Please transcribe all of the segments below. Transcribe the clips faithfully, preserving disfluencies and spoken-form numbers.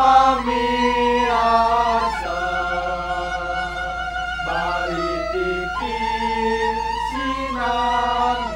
Pamiarsa, Bali T V sinami.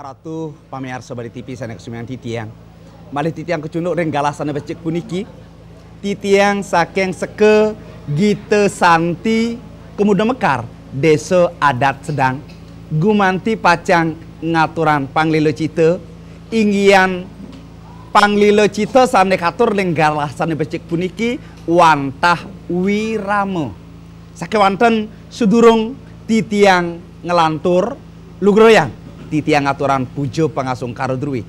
Aratu pamiarsa Bali T V sané kasumiyan titiang. Malih titiang kacunduk ring galah sané becik puniki. Titiang saking Seka Gita Santi, Kemuda Mekar, Désa Adat Sedang, gumanti pacang ngaturang panglila cita, inggihan panglila cita sané katur ring galah sané becik puniki wantah wirama. Sakéwanten sadurung titiang nglantur, lugrayang titiang ngaturang puja pangasungkara druéné.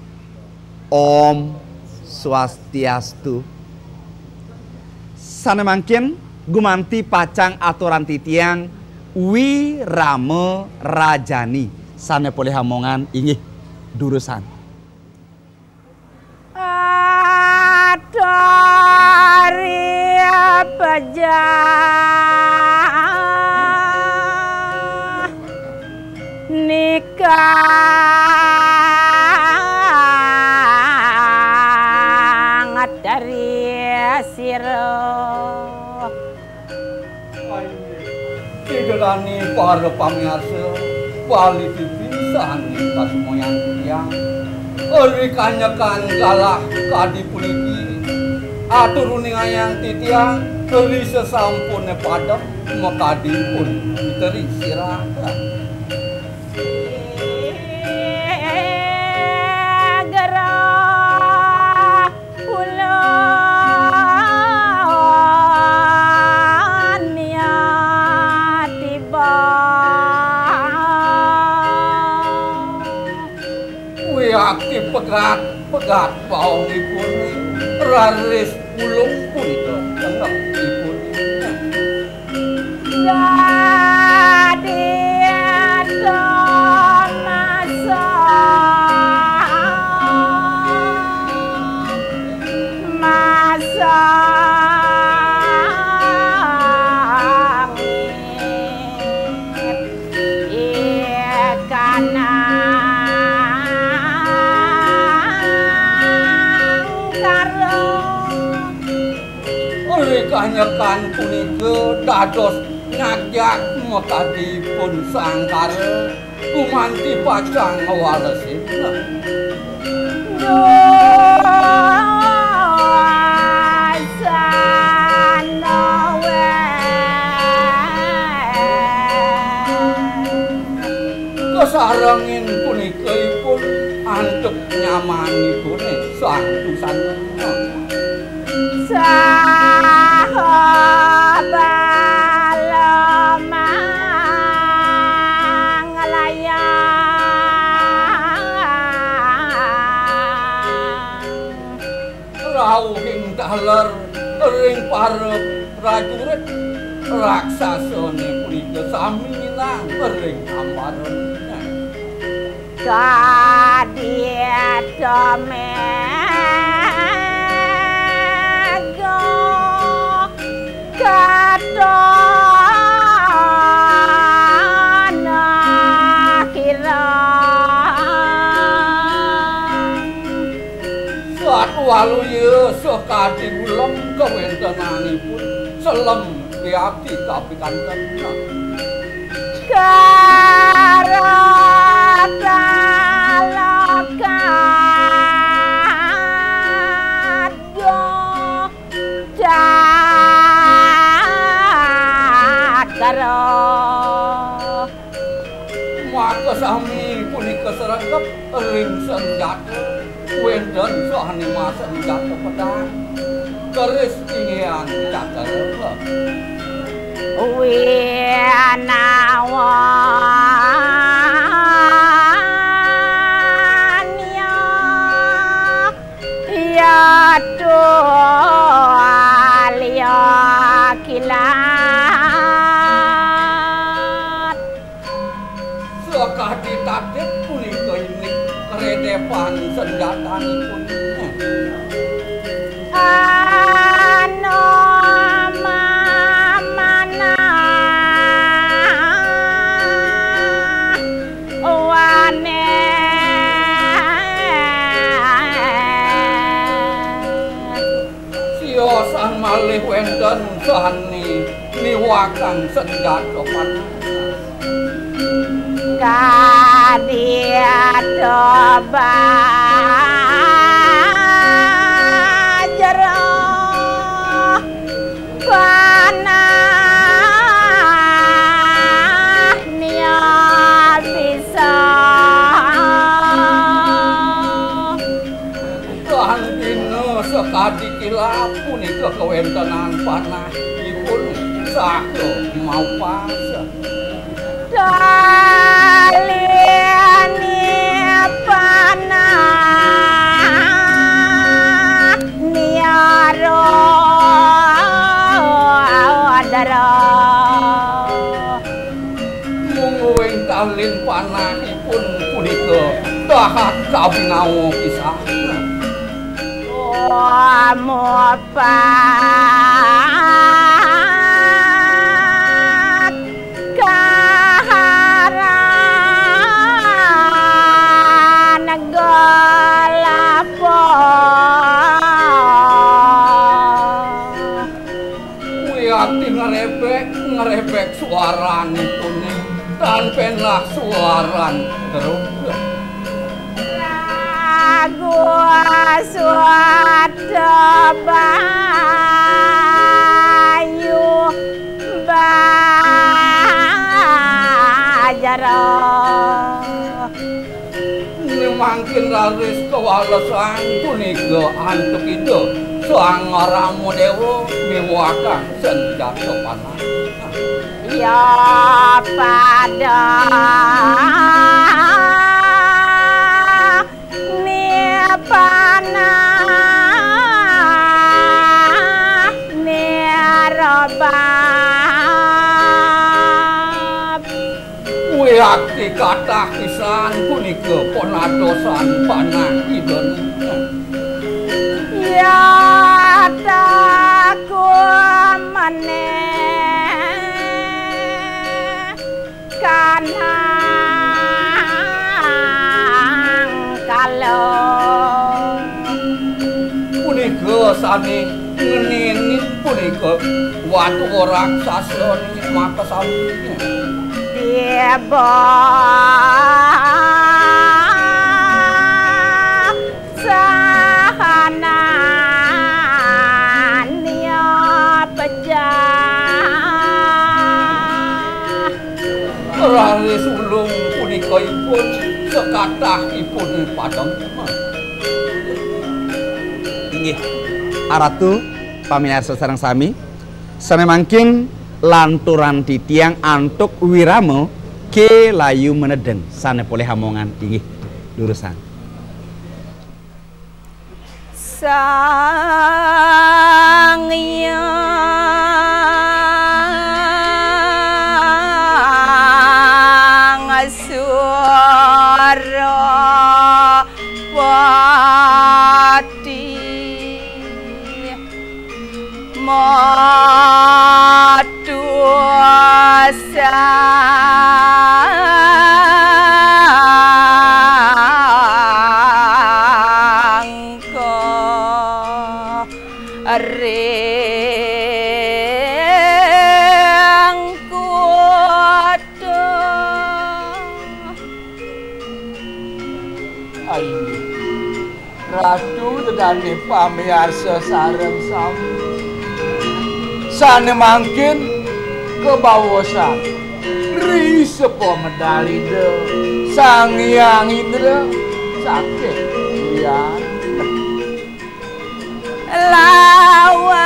Om Swastiastu. Sané mangkin gumanti pacang aturang titiang wirama rajani sané polih amongan inggih durusang. Atari pejah nikang dari sira. Ida dané para pamiarsa Bali T V sané kasumayang titiang. Ri kanyekan galah kadi puniki, atur uningayang titiang ri sasampuné padem makadi pun miteri sira. Gerah Ulun ya tiba. Wiakti pegat-pegat baongipun, raris ulung punika tengahipun. Dadi masa masa ikanang karo. Olih kanyekan punika dados ngajak makadipun sangkara gumanti pacang ngwalesin. Dosana wé. Kasarengin punika ipun antuk nyamanipun sang Dusana. Saha bala manglayang. Kauhing taler ring para prajurit raksasane punika sami nginang ring ambaran. Kadita mega katana kirang. Satwaluya sakadi ulem kawentenanipun selem wiakti kapikanten. Karatala kadang cakra. Maka sami punika sregep ring senjata. Wenten sahane masenjata pedang. Keris inggihan cakra. Winawa Yatu alia kilat. Sakadi tatip punika inggih redepan senjatanipun. Anu mamanah waneh. Siosan malih wenten sahane niwakang senjata panah. Kadi ada bajra panah nia bisa. Kahan bina sakadi kilap punika kawentenan panahipun saka maupas. Dalini panah niaro dara. Mungguing talin panahipun punika dahat kabinawa pisan. Mupat kaharan galapa. Wiakti ngrebek, ngrebek suaranipune, tan penah suaran terus. Ragu suada bayu bajara. Mangkin raris kawalesan punika antuk Ida Sang Rama Dewa miwakang senjata panah. Ya pada ni panah ni robab. Wiakti kathah pisan punika panadosan panah Ida. Ya taku maneh kanang kala. Punika sane ngeninin punika watu raksasa maka sami. Tiba sahananya pejah. Raris ulung punika ipun sekatah ipun padem. Inggih, Aratu, pamirsa sareng sami, sane mangkin lanturan titiang antuk wirama ke layu menedeng sane polih amongan. Inggih, durusang. Sang Hyang Surapati matur sangka ring kuta. Ai, Ratu ida dané pamiarsa sareng sami. Sané mangkin kabaosan Ri Sepa Medal Ida Sang Hyang Indra saking Lian. Lawan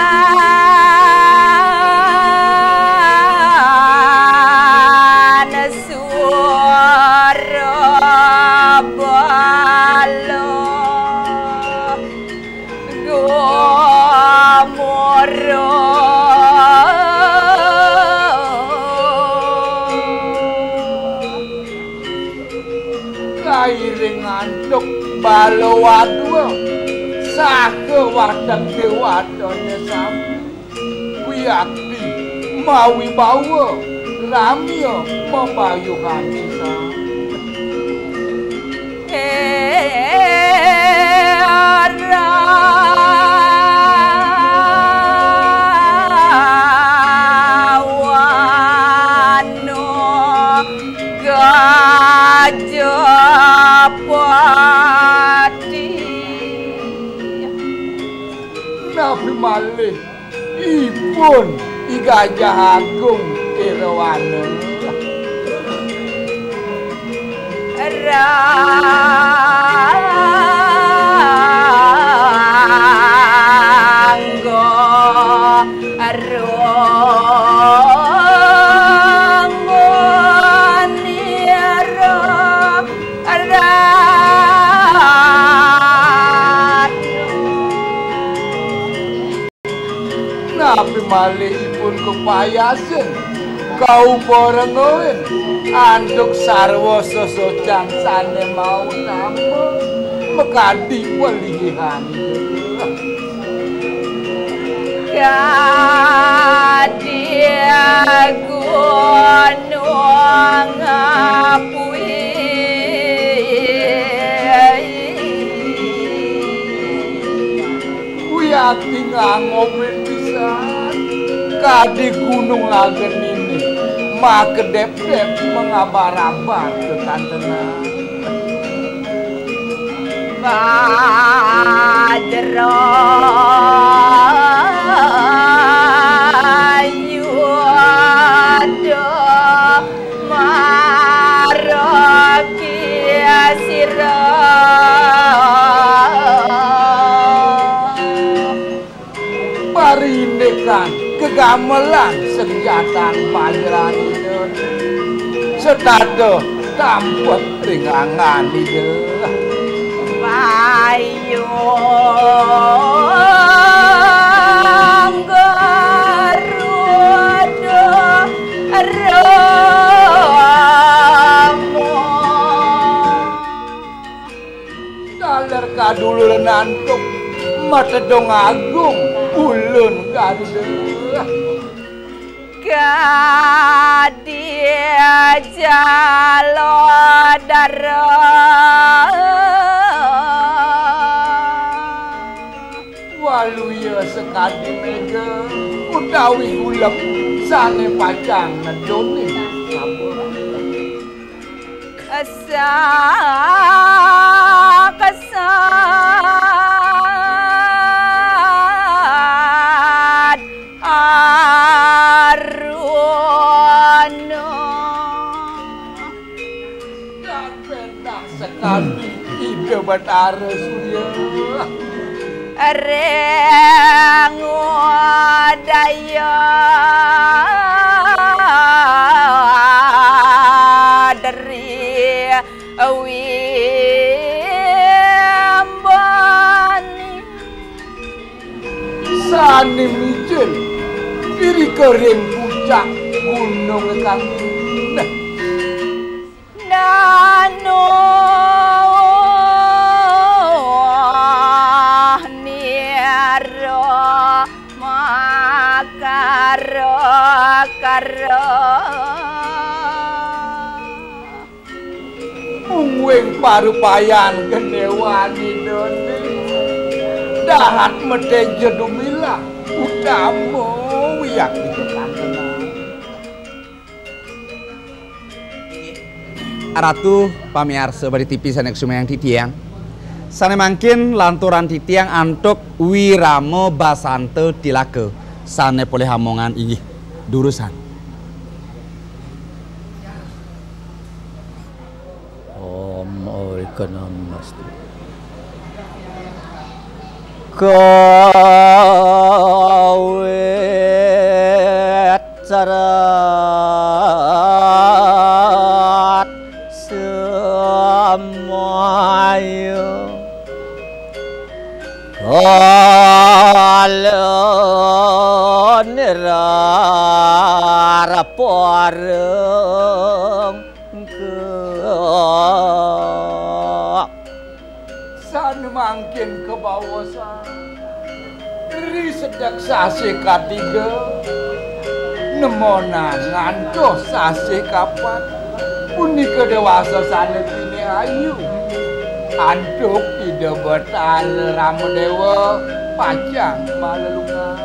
Surabala Gomoro. Kairing antuk bala wadua saha watek déwatané sami. Wiakti mawibawa ramia mabayuhan pisan. Rawana Gajapati. Napi malih ipun I Gajah Agung Irawana. Rangga Rangga Nira Ratna. Napi malih ipun kapayasin, kauparenguin antuk sarwa sesocan sané mautama, makadi palihan. Kadi gunung api. Wiakti ngangobin pisan. Kadi gunung ageniné makedep-dep mangabar-abar kakantenan. Bajra Yuda maraki sira. Parindikan gegamelan senjatan Bajranina. Setata tampek ring angan Ida. Payung Garuda Rama. Taler kaduluran antuk matedung agung ulun Garuda. Kadi jala dara. Waluya sakadi méga utawi gulem sané pacang nedunin sabur. Asa kasad aruna. Sakadi Ida Batara Surya. Ring daya deri wimbani. Lani mijil, irika ring pucak gunung kang indah. Mungguing parupayan gedéwan Idané. Dahat metéja dumilah utama wiakti kekantena. Ratu pamiarsa Bali T V sané kasumayang titiang. Sané mangkin lanturang titiang antuk Wirama Basanta Tilaka sané polih amongan inggih durusang. Om Awighnamastu. Kawit sarat semaya. Kala nirar pareng ke. Sané mangkin kabaosan. Ri sedek sasih katiga, nemonan ngantos sasih kapat. Punika déwasa sané pinih ayu. Antuk Ida Batara Ramadéwa pacang malelungan.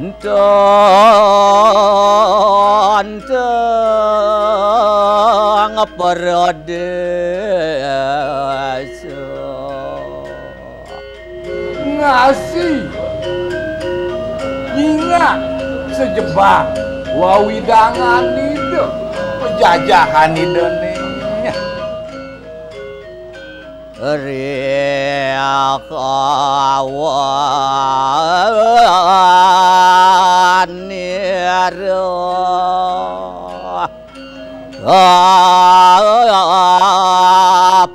Tentang pradésa. Ngasi. Nyingak sajebag wewidangan Ida, pajajahan Idané. Ri kawan nira.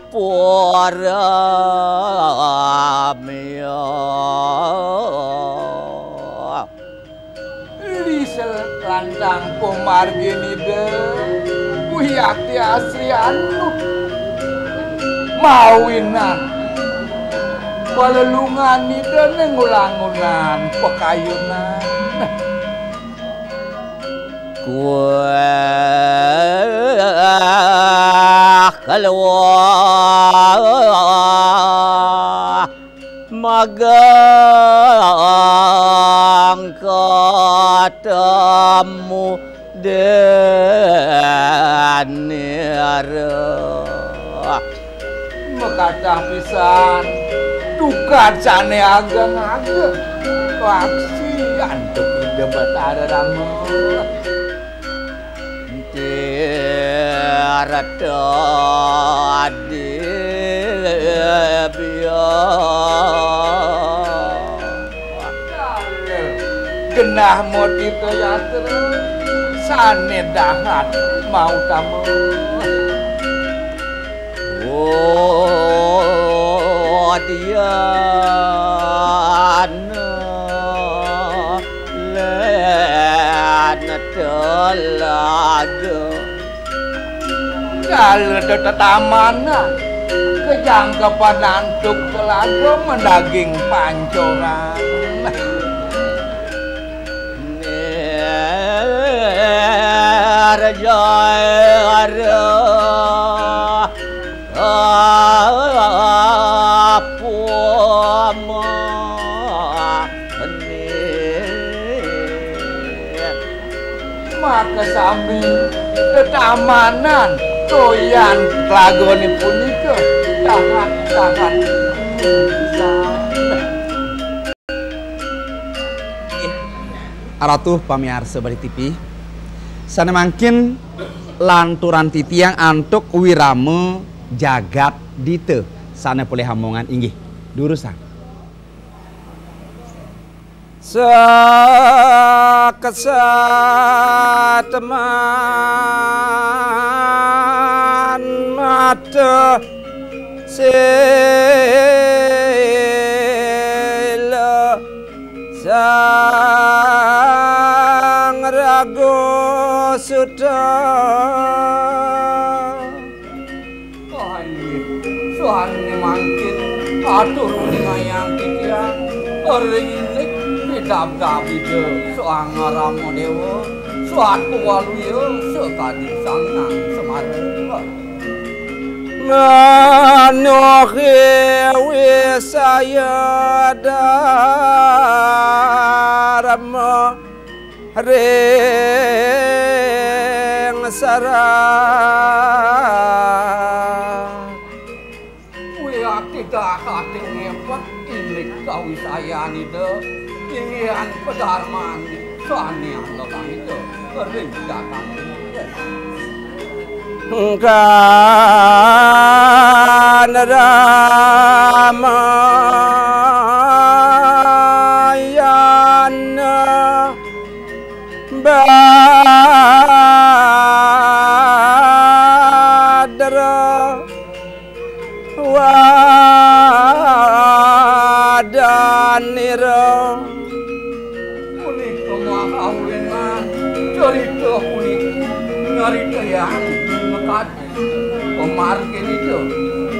Pura mya. Lisel lantang pamargin Ida, wiakti asri anu. Mawinan palelungan Ida ning ulangunan pakayunan. Kuah keluar magang ketemu danira. Makatah pisan, tukad sané ageng-ageng. Waksi antuk Ida Batara Rama. Tirta Dibya. Genah Motita Yatra sané dahat mautama. Wadiana lén telaga. Kala tetamanan, kajangkepan antuk telaga madaging pancoran. Nirjara apamani. Makasami tetamanan toyan telagané punika dahat-dahat pisan. Ratu pamiarsa Bali T V, sané mangkin lanturang titiang antuk Wirama Jagat Dita sané polih amongan inggih durusang. Sakasataman mata sil Suta. Sané mangkin atur uningayang titiang ring indik pidabdab Ida Sang Rama Déwa, Sang Waluya sakadi Sang Hyang Semara. Manuhi wisaya dharma ring sarat. Wiakti dahating ngepet indik kawisayan Ida, inggihan padarman sané anggekang Ida ring jatan. Kan Ramayana Badra Wadanira. Punika mahawinan carita punika nyaritayang mekadi pamargin Ida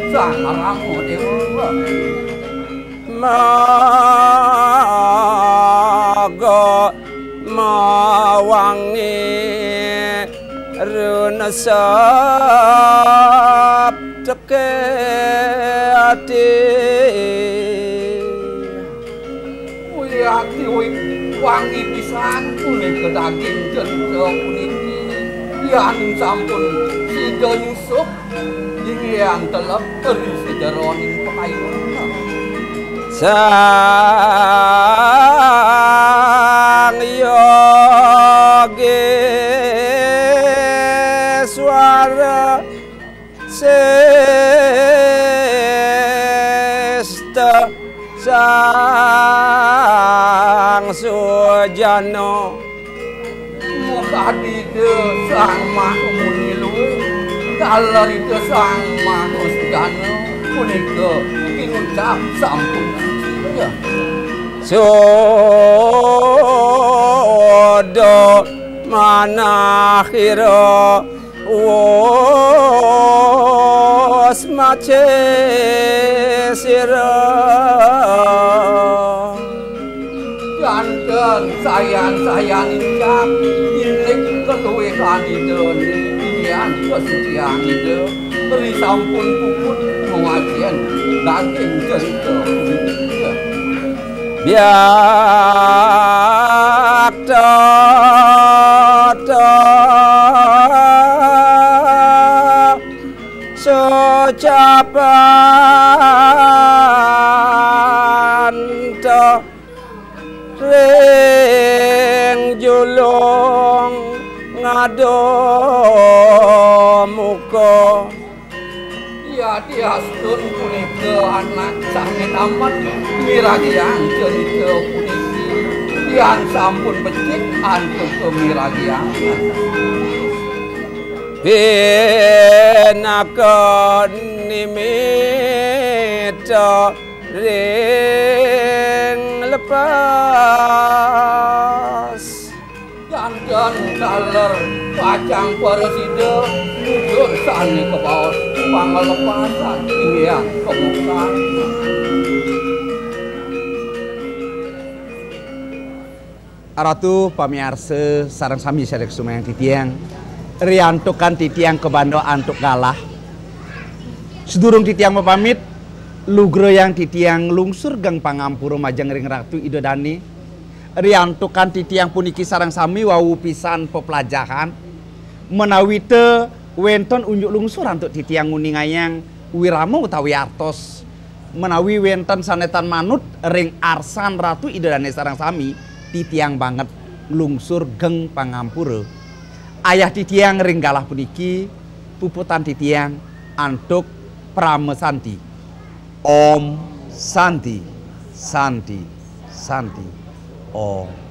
Sang Rama Déwa. Maga mawangi runa sapteke ati. Wiakti wi-, wangi pisan punika daging carita puniki. Yan sampun sida nyusup, inggihan telep ri sajeroning pakayunan. Sang Yogéswara Sesta Sang Sujana. Makadi Ida Sang Maha Muni Luih, taler Ida Sang Maha Sujana, punika pinucap sampun suci. Suda manahira wus mace sira. Janten sayan-sayan icap, indik kaluihan Ida, inggihan kasucian Ida, ri sampun puput ngwacén daging carita. Biakta sucapanta ring julung ngada muka. Yadiastun punika anak sané tamat miragiang carita puniki, yan sampun becik antuk miragiang. Pinaka nimita ring lepas. Janten taler pacang prasida nutur sané kabaos panglepasan inggihan kamuksan. Ratu pamiarsa sareng sami sané sumayang titiang, riantukan titiang kabanda antuk galah. Sadurung titiang mapamit, lugrayang titiang lungsur geng pangampura majeng ring Ratu Ida Dané. Riantukan titiang puniki sareng sami wau pisan peplajahan, menawi ta wénten unjuk lungsur antuk titiang nguningayang wirama utawi artos, menawi wénten sané tan manut ring arsan Ratu Ida Dané sareng sami, titiang banget nglungsur geng pangampura. Ayah titiang ring galah puniki, puputan titiang antuk Parama Santi. Om Santi, Santi, Santi, Om.